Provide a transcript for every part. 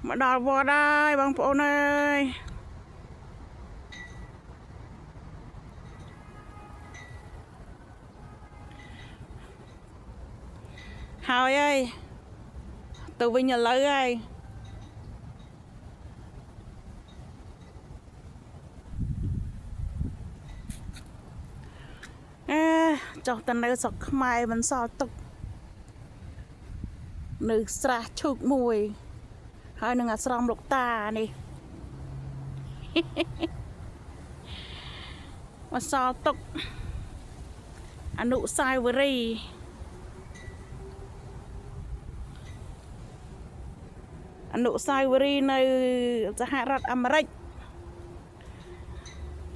មកដល់វត្តហើយបងប្អូនអើយហើយហើយទៅវិញឥឡូវហើយអេចុះទៅនៅស្រុកខ្មែរមិនសល់ទុកនៅស្រះឈូកមួយ ហើយនឹងអាស្រមលោកតានេះ មកសល់ទុកអនុស្សាវរីយ៍អនុស្សាវរីយ៍នៅសហរដ្ឋអាមេរិក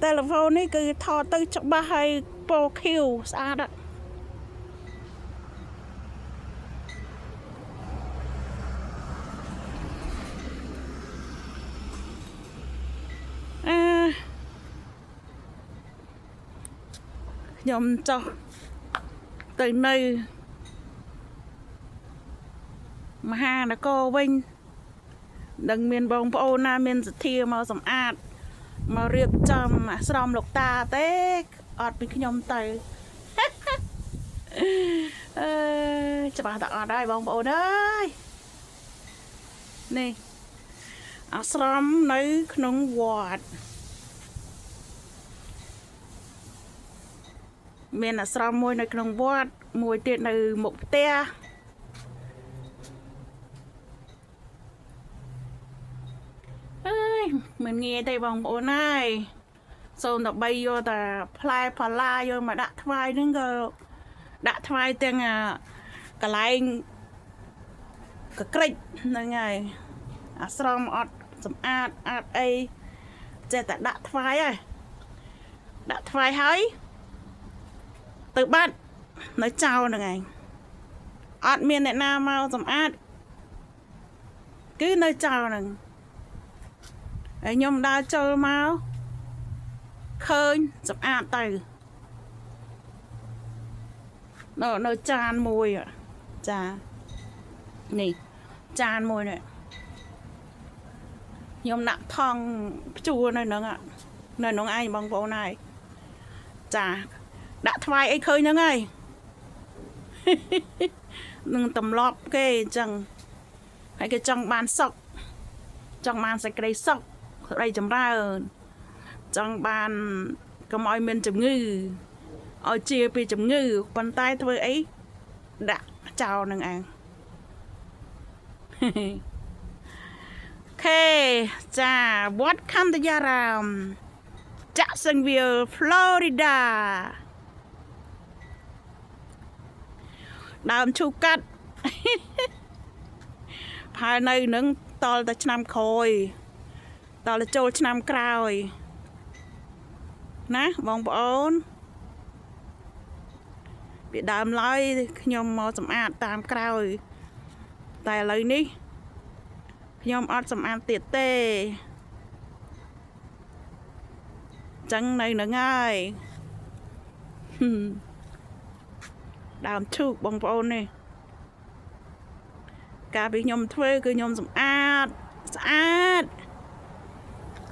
ទូរស័ព្ទនេះគឺថតទៅច្បាស់ហើយពណ៌ខៀវស្អាតណាស់ អឺខ្ញុំចុះទៅនៅមហានគរវិញនឹងមានបងប្អូនណាមានសទ្ធាមកសម្អាតមករៀបចំអាស្រមលោកតាទេអត់ពីខ្ញុំទៅ អឺច្បាស់តែអត់ហើយបងប្អូនអើយនេះអាស្រមនៅក្នុងវត្តមានអាស្រមមួយនៅក្នុងវត្តមួយទៀតនៅមុខផ្ទះអើយមិនងាយទេបងប្អូនអើយសូមតែបីយកតែផ្លែផល្លាយកមកដាក់ថ្វាយហ្នឹងក៏ដាក់ថ្វាយទាំងអាកន្លែងកក្រិចហ្នឹងហើយអាស្រមអត់សម្អាតអត់អីចេះតែដាក់ថ្វាយហើយដាក់ថ្វាយហើយទៅបាត់នៅចោលហ្នឹងឯងអត់មានអ្នកណាមកសម្អាតគឺនៅចោលហ្នឹងហើយខ្ញុំដើរចូលមកឃើញសម្អាតទៅនៅចានមួយចានេះចានមួយនេះខ្ញុំដាក់ថង់ព្យួរនៅហ្នឹងនៅក្នុងឯងបងប្អូនហើយចាដាក់ថ្វាយអីឃើញហ្នឹងហើយ នឹងទម្លាប់គេអញ្ចឹងហើយគេចង់បានសុខចង់បានសេចក្តីសុខសេចក្តីចម្រើន ចង់បានកុំឲ្យមានជំងឺឲ្យជាពីជំងឺប៉ុន្តែធ្វើអីដាក់ចោលនឹងឯង ខេចាវត្តខន្ទយារាម Jacksonville, Florida ដើមឈូកកាត់ ផែនៅនឹងតលតែឆ្នាំក្រោយតលចូលឆ្នាំក្រោយណាបងប្អូនពីដើមឡើយខ្ញុំមកសម្អាតតាមក្រោយ តែឥឡូវនេះខ្ញុំអត់សម្អាតទៀតទេចឹងនៅនឹងហើយហឹមដើមឈូកបងប្អូននេះកាលពីខ្ញុំធ្វើគឺខ្ញុំសម្អាតស្អាត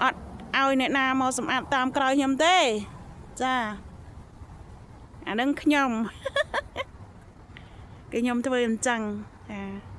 អត់ឲ្យអ្នកណាមកសម្អាតតាមក្រោយខ្ញុំទេចាអានឹងខ្ញុំ គឺខ្ញុំធ្វើអញ្ចឹងចា។